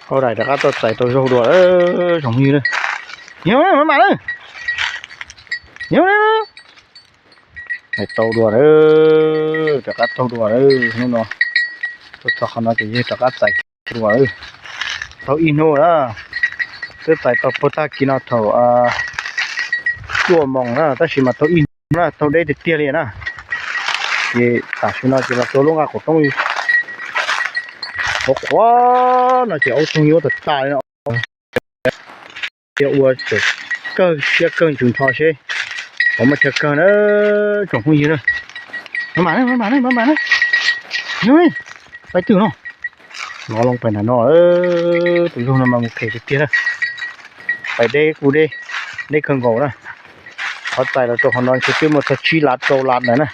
Ua daim rov qab tuaj txais tau zaug dua, tsoom phooj ywg na. Nyob na, maj mam na. Nyob na. Txais tau dua na. Rov qab taug dua na. Hnub no tuaj txog qhov no ces yeej rov qab txais dua. Tau ib hnub na. Twb txais tau puag tag kis no thaum cuaj moos na, tab sis mas tau ib hnub na, taug deb tiag tiag li na. Ces tam sim no ces los rau lub nqaj qaum roob qhuav qhuav no ces aub toog nyuaj tas tas li no. Cia ua tseem kawg siab kawg ntsws nrho seb puas muaj chaw kawg na, tsoom phooj ywg na. Maj mam na, maj mam na, maj mam na. Nyob, pais twg no? Lov loo pais nram no, tus zaug no mas mus phem tiag tiag na. Pais deb kuj deb, deb kawg nkaus na. Qhov txais los rau qhov no ntshe twb muaj txog tsib lab rau lab ntawd na.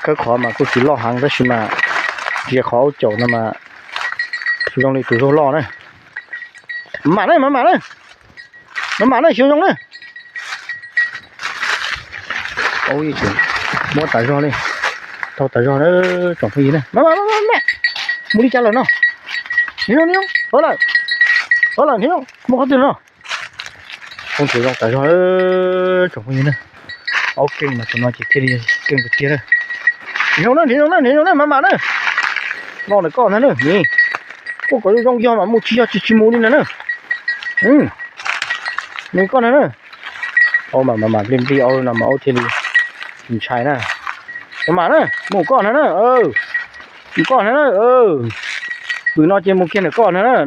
Khawb qhov mas kuj tsis loj heev tab sis mas ntsia qhov aub caum no mas zoo li tus zaug loj na. Maj mam na, maj mam na, maj mam na, xyov zoo na. Aub yeej tseem muab tas zog li, taug tas zog na, tsoom phooj ywg na. Maj mam, mus li cas lawm no? Niam, niam, lawm, lawm, niam, mus qhov twg no? Poob tsis zoo tas zog, tsoom phooj ywg na. Aub keej mas tus no ces thiaj li keej tiag tiag na. Niam zoo na, niam zoo na, niam zoo na, maj mam na. No ntawm koj ntag na, niam. Kuj kom zoo zoo yog mas mus, tsis yog tsis tsis mus li ntag na. Nws koj ntag na. Aub mas maj mam nplij nplij aub no mas aub thiaj li tsis ntshai na. Maj mam na, mus koj ntag na. Mus koj ntag na. Pw no ces mus kiag ntawm koj ntag na.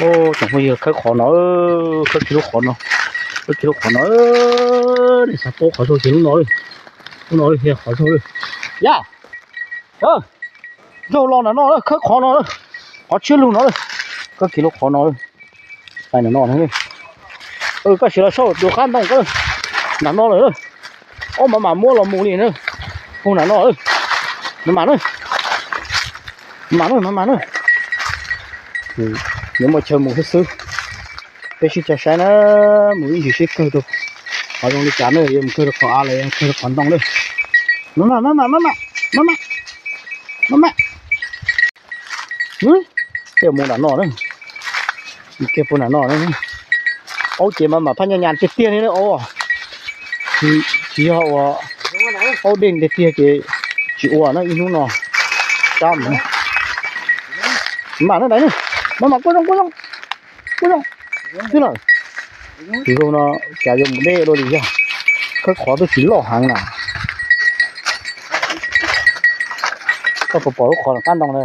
Tsoom phooj ywg, khawb qhov no, khawb kiag lub qhov no, khawb kiag lub qhov no, nej xav paub qhov zaug ces lub no, lub no yog qhov zaug. Yaj, zaug los ntawm no, khawb qhov no, qhov tshiab lug no, khawb kiag lub qhov no. Pais ntawm no, koj sim los saib tus qab ntoo ko, nram no lawm. Aub maj mam muab los mus li na. Hu nram no, maj mam na, maj mam na, maj mam na. Yuav muaj chaw mus xwb xwb. Peb sib caug saib na, mus ib ntsis seb kawg rau qhov zoo li cas na, yuav mus kawg rau qhov av los yuav kawg rau qhov ntoo na. Maj mam, maj mam, maj mam, maj mam, maj mam. Tej mus nram no na, kiag puag nram no na. Aub ces maj mam phaj nyaj nyas tiag tiag li na aub. Tsis yog ua aub dej tiag tiag ces tsis ua na ib hnub no. Sab mas, maj mam na, dais na, maj mam kuj zoo, kuj zoo, kuj zoo. Twb lawm, tus zaug no cas yuav mus deb dua li yog. Khawb qhov twb tsis loj heev na. Koj puas pom lub qhov qab ntoo na?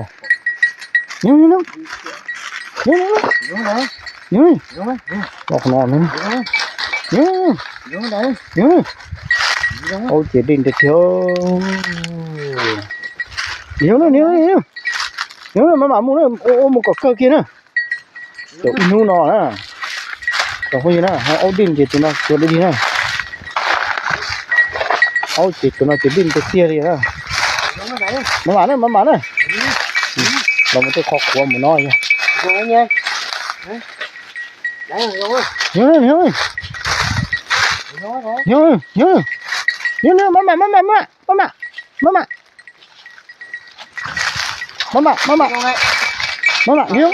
Aub ces dej tiag tiag. Niam, niam, maj mam mus na, ua mus kom kawg kiag na. Tau ib hnub no na, tsoom phooj ywg na, aub dej ces tus no tsuas dej dig na. Aub ces tus no ces dej tiag tiag li na. Maj mam na, maj mam na. Los mus tej qhov qhuav mus no yog. Niam, niam, maj mam, maj mam, maj mam, maj mam. Maj mam, maj mam, maj mam, niam,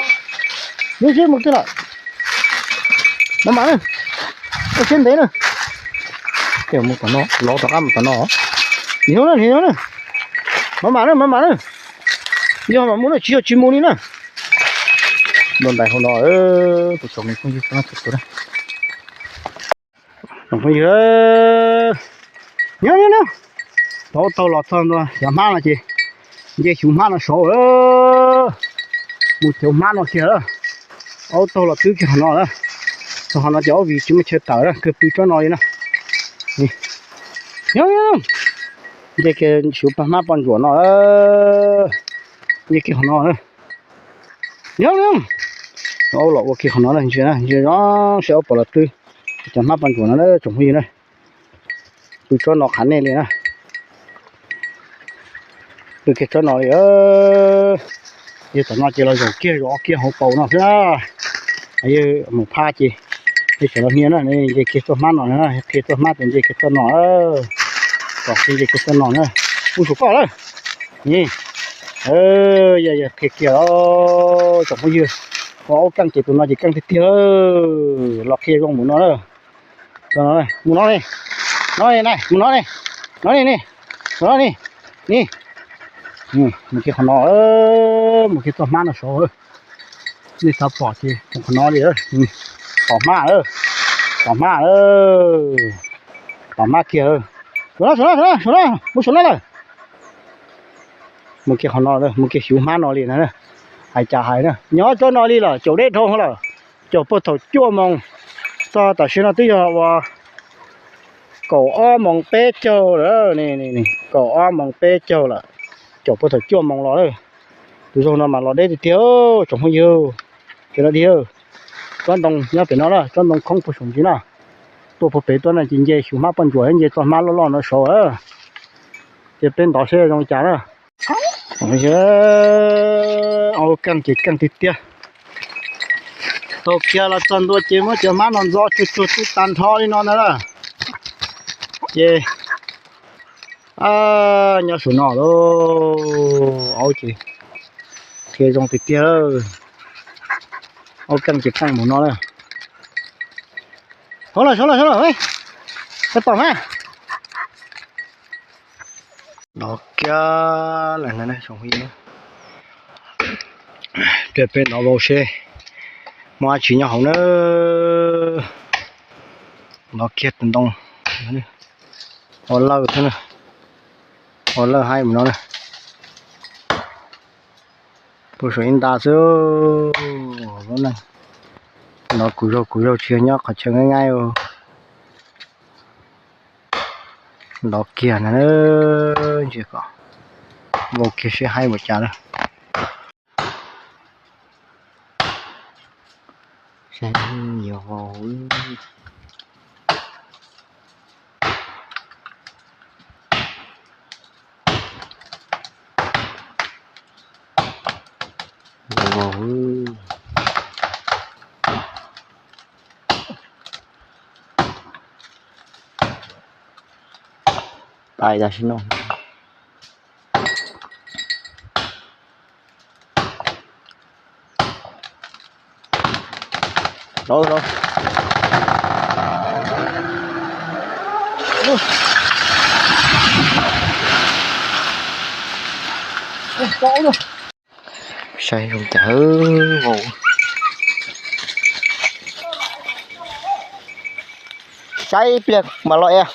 niam sib mus twg lawm? Maj mam na, ua siab ntev na. Tej mus tom no, lov rov qab mus tom no. Niam na, niam na, maj mam na, maj mam na. Yog mam mus na, tsis yog tsis mus li na. Dua ntais hauv no, tus tsoom phooj ywg, tsoom phooj ywg, nyob nyob nyob, tau taug los txog ntua cov hmab no ces nce xyuv hmab no saud, mus xyuv hmab no kiag lawm. Aub taug los twb kiag qhov no lawm, txog qhov no ces aub vim tsis muaj chaw tawm lawm, kawg pw tsob no li na. Nyob nyob, nce kiag xyuv pag hmab poj ntsuam no, nce kiag qhov no na. Nyob nyob, aub los ua kiag qhov no na, ntsia na, ntsia zoo seb aub puas los twb cov hmab poj ntsuam no na tsoom phooj ywg na. Pw tsob no qhav nej li na. Pw kiag tsob no li. Yog tom no ces los zaum kiag zov kiag hauv paus no xwb na. Yog mus phab ces Nej sawv daws nias na, nce kiag txoj hmab no na, qhia txoj hmab ces nce kiag txoj no, kom qhia nce kiag txoj no na. Ub, tsum koj lawm. Ni, yog yog qhia kiag os tsoom phooj ywg, ua aub keej ces tus no ces keej tiag tiag. Los qhia zoo mus no na. Mus no ne, no ne, mus no ne, no ne, mus no ne, ni, mus kiag qhov no, mus kiag txoj hmab no saud. Nej xav pom ces mus qhov no li, tom hmab, tom hmab, tom hmab kiag. Saum no, saum no, saum no, mus saum no lawm. Mus kiag qhov no, mus kiag xyuv hmab no li na. Hais cas hais na, nyob tsob no li lawm caum deb dhau lawm, caum puag thaum cuaj moos txog tam sim no twb yog uas kaum ob moos peb caug lawm, kaum ob moos peb caug lawm, caum puag thaum cuaj moos los lawm. Tus zaug no mas los deb tiag tiag tsoom phooj ywg. Ces no dig, tsob ntoo nyob pem no na, tsob ntoo khoob puag saum ntsis na. Tuaj puag pem tuaj na ces nce xyuv hmab poj ntsuam, nce txoj hmab loj loj no saud. Ces peb ntov seb zoo li cas na. Aub keej ces keej tiag tiag. Thaum kiag los txog ntua ces muab cov hmab no ntxo tsuag tsuag tib tag nrho li no ntag na. Ces nyob saum no lauj, aub ces qhia zoo tiag tiag. Aub keej ces keej mus no na. Hauv lawm, hauv lawm, hauv lawm, peb tom na. Nov kiag lawm na, peb nov vau seb muaj dab tsi nyob hauv na. Nov kiag tus ntoo, ua lawj thiab na, ua lawj haib mus no na. Puag saum ib nta xwb, lub neej no kuv zaug kuv zaug tsis yog nyob qhov chaw nqaij nqaij. Nov kiag na, ntsia kom vau kiag seb haib npaum cas na. Saib, yuav vau, yuav vau. Tais tam sim no. Saib zoo cas vau. Saib ib pliag mas los es.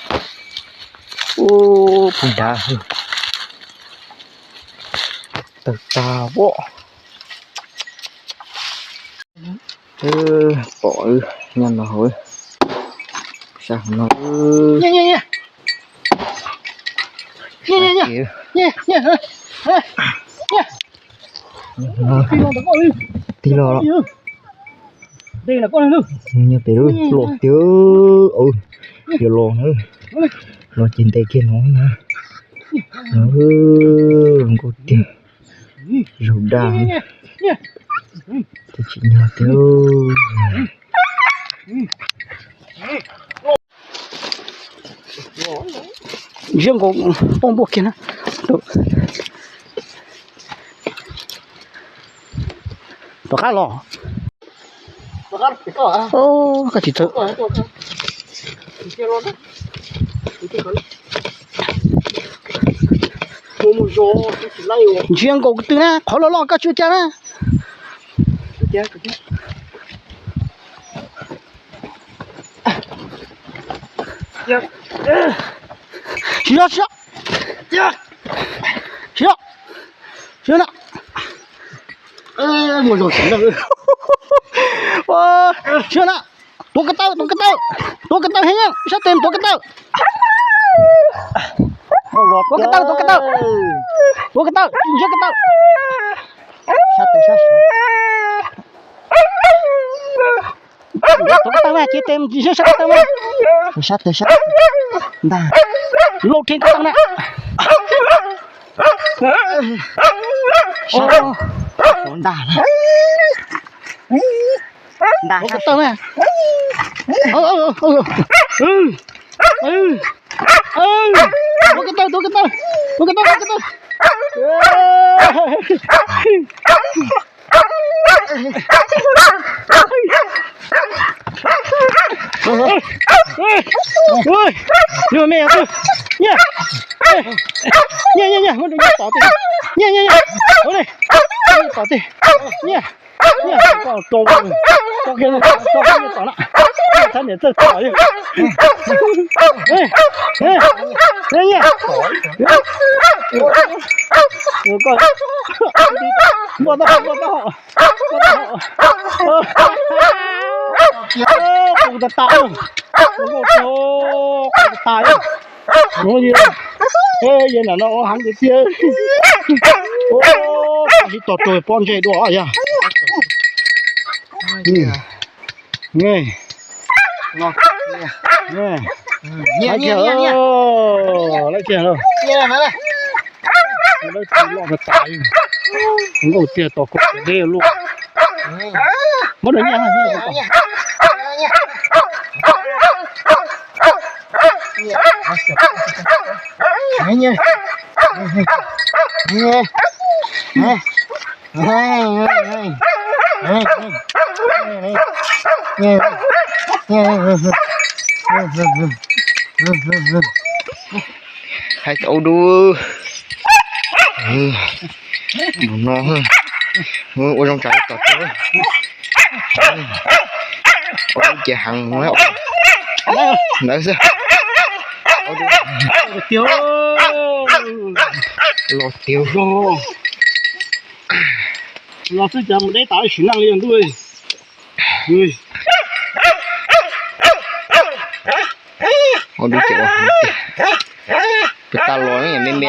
Ub, pug nrad tawg tag pom. Pom nyob no hauv. Saib hauv no. Tig los, nyob pem lub los tiag, yuav los na, los ces ntes kiag no na, zoo nkauj tiag, zaug daj, tsis nyog tiag. Ziab nkaus poob npuaj kiag na. Rov qab los. Koj tsis txawj. Ntsia nkaus twg na, qhov loj loj koj tsis ua cas na. Siv zog, siv zog. Siv zog. Siv zog na. Siv zog na. Tuav ko taw, tuav ko taw. Tuav ko taw heev, sab tes tuav ko taw. Tuav ko taw, tuav ko taw. Tuav ko taw, ntsiab ko taw. Sab tes sab saud. Tuav ko taw mas, cia tes ntsiab sab ko taw mas. Sab tes sab ntag. Lauj, rheev ko taw na. Sab saud ntag. Ntag sab saud. Tua ko taw, tua ko taw, tua ko taw, tua ko taw. Nyob me, nyob, nyob, nyob, muab rau nyob tom tej, nyob, nyob, nyob, ua li, nyob tom tej, nyob, nyob, rau, rau, rau, rau nyob tom na, nyob thab niam txawj tom yog, nyob, nyob, nyob, koj, npaj tau, npaj tau. Qus tas tas, qus tas tas, yog nam no ua heev tiag tiag. Ib tog rau pob ntseg dua yog. Lawv kiag, lawv kiag, lawv loj tas tas, nkauj tiag, tos koj deb luaj. Muab rau nyiaj, nyiaj. Hais tau dub no, ua zoo tsav tom tuaj, ua dub ces heev ntawd xwb. Los tiag, los xwb cas mus deb tas ib sim neej li ntuj. Ua dub ces ua heev tiag. Peb tas los me me,